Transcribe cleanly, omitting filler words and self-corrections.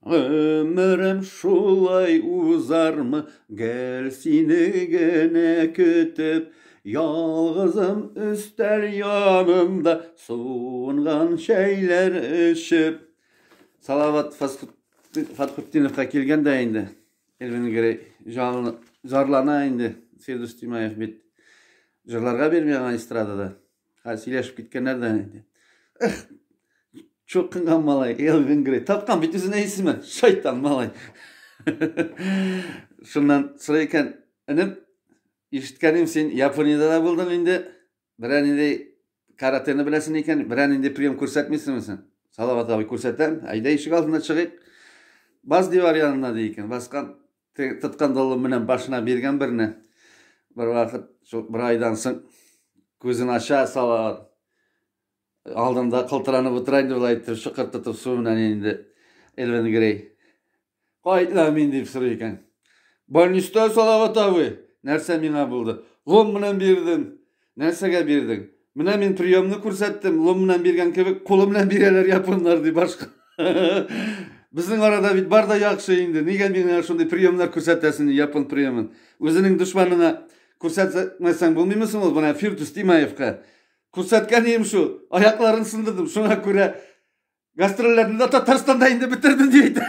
Гомерем шулай узармы, гел сине генә көтеп, ялгызым өстәл янында суынган чәйләр эчеп. Салават Фатхутдиновка килгәндә инде Элвин Грей зарлана инде Фирдүс Тимаев бит җырларга бирми аңа эстрадада. Хәзер сөйләшеп киткәннәр дә инде. Эх, чукынган малай, Элвин Грей. Тапкан бит үзенә исеме. Шайтан малай. Шуннан сорый икән, энем, ишеткәнем син Япониядә дә булдың инде. Берәр нинди каратэны беләсең икән, берәр нинди прием күрсәтмисеңме син? Салават абый күрсәтәм. Әйдә ишек алдына чыгыйк. Бас дивар янына ди икән. Баскан тоткан долы белән башына биргән берне. Бер вакыт шул бер айдан соң күзен ача Салават. Алдында кылтыранып утыра инде болай итеп чокыр тотып су белән инде Элвин Грей. Кайда мин дип сорый икән. Больниста Салават абый. Нәрсә миңа булды? Лом белән бирдем. Нәрсәгә бирдең? Менә мин приемны күрсәттем. Лом белән биргән кебек кулы белән бирәләр японнар ди башка. Безнең арада бит бар да яхшы инде. Нигә миңа шундый приемнар күрсәтәсең, япон приемын? Үзенең дошманыңа күрсәтмәсәң булмыймы соң ул? Менә Фирдүс Тимаевка күрсәткән идем шул. Аякларын сындырдым. Шуңа күрә гастрольләрне дә Татарстанда инде бетердем дип әйтә.